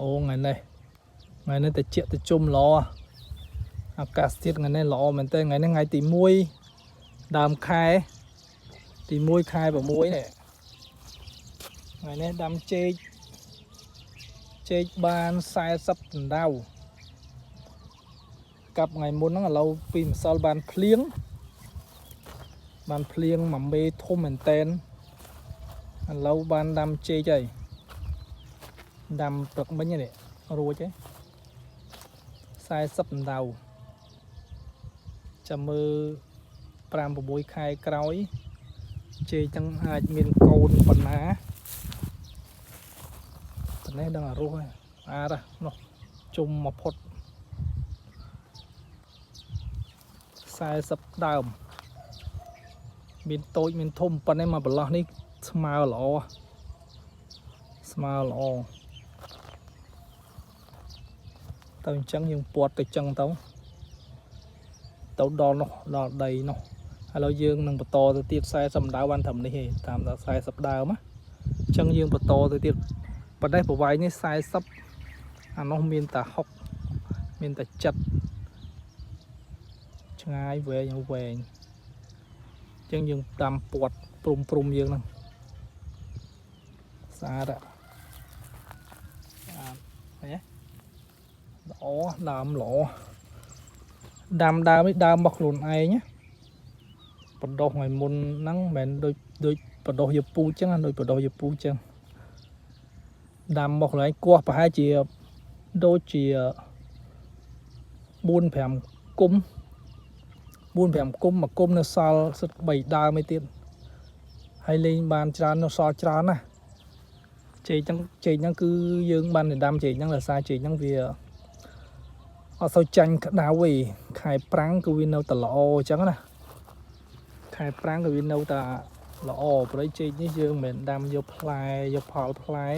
អូថ្ងៃនេះថ្ងៃនេះតិចតិជុំល្អអាកាសធាតុថ្ងៃនេះល្អមែនទែនថ្ងៃនេះថ្ងៃទី1ដើមខែទី1ខែ6នេះថ្ងៃនេះដាំចេកចេកបាន40ដណ្ដៅកាប់ថ្ងៃមុនហ្នឹងឥឡូវពីម្សិលបានភ្លៀងបានភ្លៀងមួយមេធំមែនទែនឥឡូវបានដាំចេកហើយដាំព្រឹកមិញនេះរួចហើយ40ដណ្ដៅចាំមើល5 6ខែក្រោយចេកហ្នឹងអាចមានកូនប៉ុណ្ណាប៉ុណ្ណេះដឹងអារស់ហើយអាតនោះជុំមកផុត40ដើមមានតូចមានធំប៉ុណ្ណេះមកប្រឡោះនេះស្មើល្អស្មើល្អទៅអញ្ចឹងយើងពាត់ទៅអញ្ចឹងទៅទៅដល់នោះដល់ដីនោះឥឡូវយើងនឹងបន្តទៅទៀត40ដើមបានត្រឹមនេះទេតាមដល់40ដើមណាអញ្ចឹងយើងបន្តទៅទៀតប៉ុន្តែប្រវែងនេះ40អានោះមានតែ60មានតែ7ឆ្ងាយវែងវែងអញ្ចឹងយើងដាំពាត់ព្រំព្រំយើងហ្នឹងស្អាតស្អាតឃើញទេល្អដើមល្អដាំដើមនេះដើមរបស់ខ្លួនឯងណាបណ្ដុះថ្ងៃមុនហ្នឹងមិនមែនដូចដូចបណ្ដុះយកពូជចឹងណាដូចបណ្ដុះយកពូជចឹងដាំរបស់ខ្លួនឯងគោះប្រហែលជាដូចជា4 5គុំ4 5គុំមួយគុំនៅសល់សិត3ដើមឯទៀតហើយលេងបានច្រើននៅសល់ច្រើនណាស់ចេកហ្នឹងចេកហ្នឹងគឺយើងបានដាំចេកហ្នឹងដោយសារចេកហ្នឹងវាអត់សូវចាញ់ក្តៅទេខែប្រាំងគឺវានៅតែល្អអញ្ចឹងណាខែប្រាំងគឺវានៅតែល្អព្រោះចេកនេះយើងមិនមែនដាំយកផ្លែយកផលផ្លែ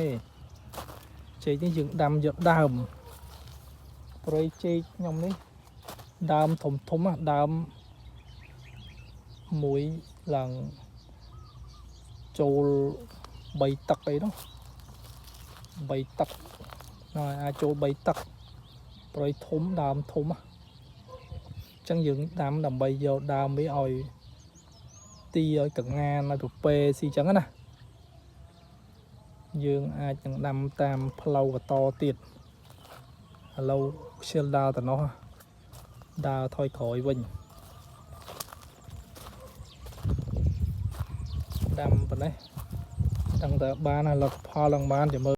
ទេចេកនេះយើងដាំយកដើមព្រោះចេកខ្ញុំនេះដើមធំធំណាដើមមួយឡើងចូល3ទឹកអីនោះ3ទឹកហើយអាចចូល3ទឹកព្រៃធំដើមធំណាអញ្ចឹងយើងដាំដើម្បីយកដើមវាឲ្យទីឲ្យកងានឲ្យប្រពេស៊ីអញ្ចឹងណាយើងអាចនឹងដាំតាមផ្លូវបន្តទៀតឥឡូវខ្ជិលដើរទៅនោះដើរថយក្រោយវិញដាំប៉ុណ្ណេះដឹងតែបានហើយលទ្ធផលឡើងបានចាំមើល។